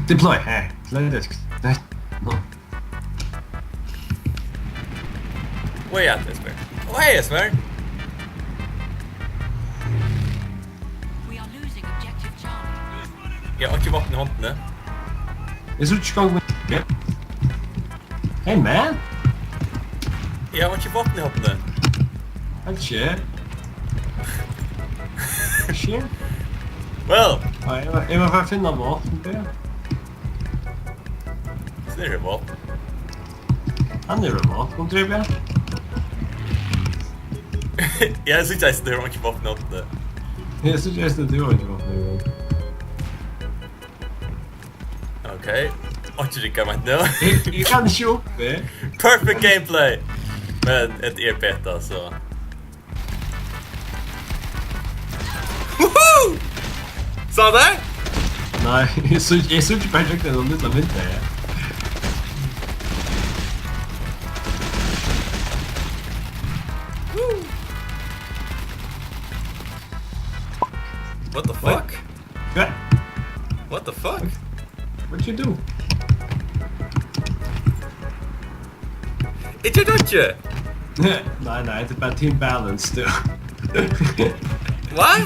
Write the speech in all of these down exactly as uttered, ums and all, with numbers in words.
Deploy. Hey, deploy disk. Hey. No. Where at, Esper? Oh, hey, Esper. We are losing objective Charlie. Eg havi ikki vápn í hondini. Eg síggi ikki gongd. Hey, man. Eg havi ikki vápn í hondini. Hey, shit. Shit. Well. Nei, eg var, eg var fyri at finna vápn, det. Snurrevál. Hann er remote control, ja. Eg síggi eisini, at tú hevur einki vápn í hondini. Eg síggi eisini, at tú hevur einki vápn í hondini. Ok. Einki rigga, meint nú. Eg, eg kann ikki uppi. Perfect gameplay! Men hetta er beta, so. Woohoo! Sá tær? Nei, eg síggi, eg síggi bara gjøgnum ta lítlu myndina her. Woo! What the fuck? Hvat? What the fuck? What you do? Eg gjørdi einki. Nei, nei, tað er bara team balance, tú. Hvat?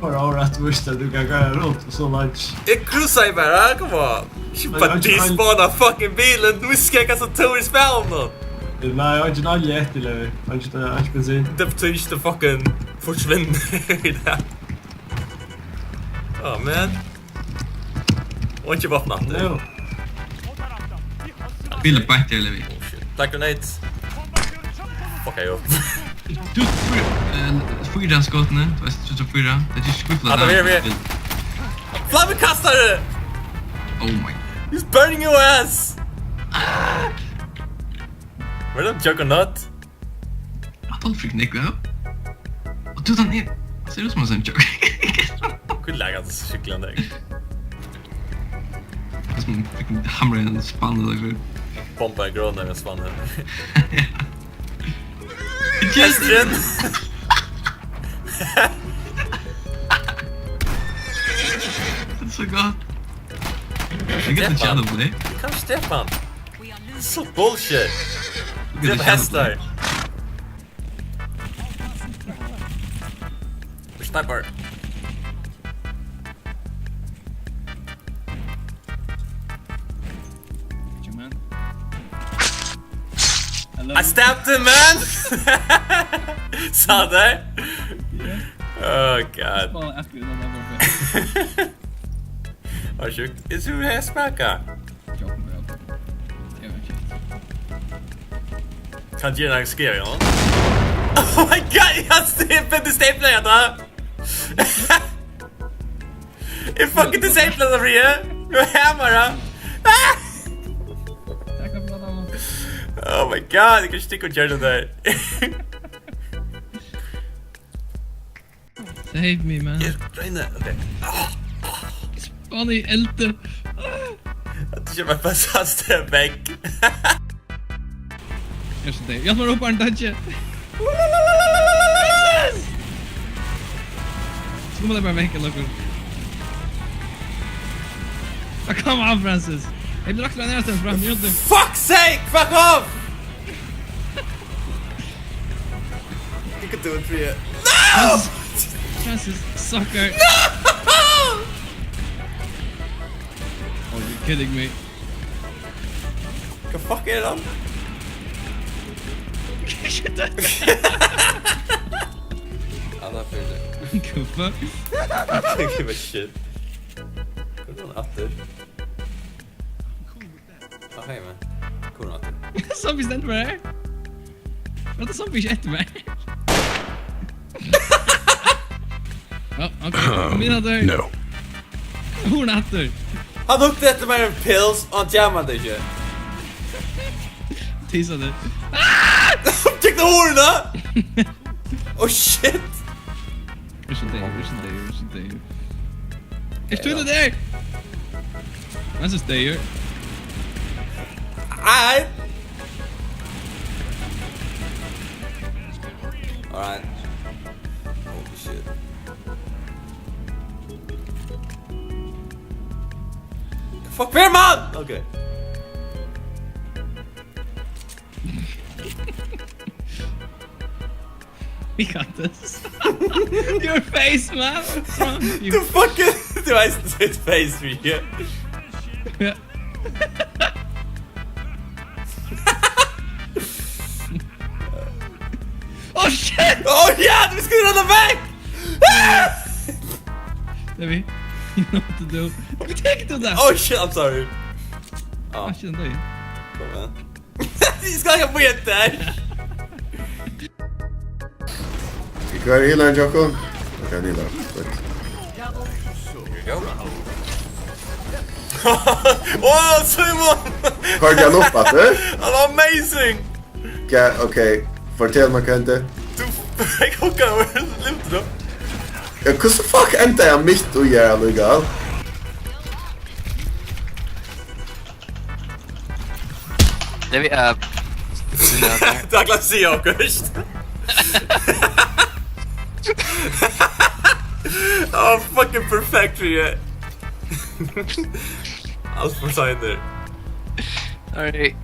Bara órættvíst at tú kann koyra runt og so langt. Eg cruisaði bara, come on. Ikki bara despawn fucking bilin, nú skal eg kasta túr í spælinum. Nei, eg har ikki olju eftir, Levi. Eg har ikki, eg har ikki bensin. Det betyder ikke det fucking forsvinner i det. Oh, man. Og ikki vápn aftur. Jú. Bilin beint her, Levi. Oh, shit. Takk, grenades. Fuck, eg upp. Tú, fýra, eh, fýra skotini, tú veist, tú tók fýra. Det er ikke skuffet. Ja, det er vi. Flammekastare! Oh my. He's burning your ass! Where the Juggernaut? Hatta var fríkt nógv, ja. Og tú, tann er, sær út sum ein joke. Hví lagar hatta so sjúkliga nógv? Tað er sum, fekk ein hamra í ein spann, ella hvat? Bomba ein gróna í ein spann. Hesturin! Tað er so gott. Eg get Stefan. Shadow Play. Eg kann Stefan. So bullshit. Look at the Shadow Play. Drepa hestar. Sniper. Hello. I stabbed him, man! Sá tær? Yeah. Oh, God. Small after another. Var sjukt. Is who has Spaka? Joke, bro. Kann gera ein skæv, ja. Oh my God, eg havi stepla, stepla, ja, da. Eg fucking disabla hana, Fríði. Nú er hamara. Ah! Takk fyri tað, mamma. Oh my God, eg kann ikki tykkja um gjørdi tað har. Save me, man. Eg royni, ok. Spann í eldi. At tú kemur fast, fast vekk. Eg eri so deyður. Eg má ropa ein dodge. So koma tey bara vekk, ella okkurt. Ah, come on, Francis. Eg blir akkurát nærmast fram, eg veit. Fuck's sake, fuck off! You could do it, Priya. No! Francis, Francis, sucker. No! Oh, you're kidding me. Hvat fuck er hann? Shit. Ja, tað fer tað. Hvat fuck? Give a shit. Hvat er hann aftur? Ah, hey, man. Hvar er hann aftur? Zombie stendur bara her. Hvat er zombie ikki eftir mær? Ja, ok. Mín aftur. No. Hon aftur. Hann hugdi eftir mær ein pils, og hann jammaði ikki. Tisa teg. Tek tað hurðina! Oh, shit! Eg eri so deyður, eg eri so deyður, eg eri so deyður. Eg eri so deyður! Hann er so deyður. Alright. Alright. Holy shit. Fuck, hvar er mann? Ok. We got this. Your face, man. What's wrong with you? Du fucking, du veist, du veist face, Rikke. Ja. Oh, shit! Oh, ja, du skal renne vekk! Ah! Debbie, you know what to do. Hva tenker du da? Oh, shit, I'm sorry. Ah. Ah, shit, det er. Kom igjen. Vi skal ikke på jenter! Hvar er healeren, Joko? Ok, han healer. Fett. Åh, Simon! Hørte han opp at det? Han var amazing! Ja, ok. Fortell meg hva hendte. Du, jeg hugga over limt, da. Ja, hvordan fuck endte jeg midt og gjør allikevel? Det vi er. Du har klart å si akkurat. Oh, fucking perfect, Rikke. Alt for seinir. Alright.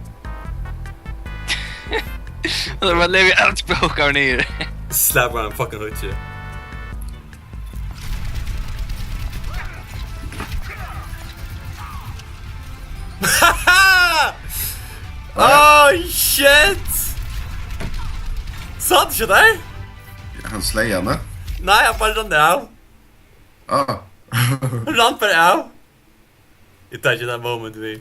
Det var det vi alt broke av nye. Slapper han fucking hood shit. Oh, shit! Satt ikke der? Ja, han slei henne. Nei, han bare rann av. Ah. Han rann bare av. Jeg tar ikke den moment, vi.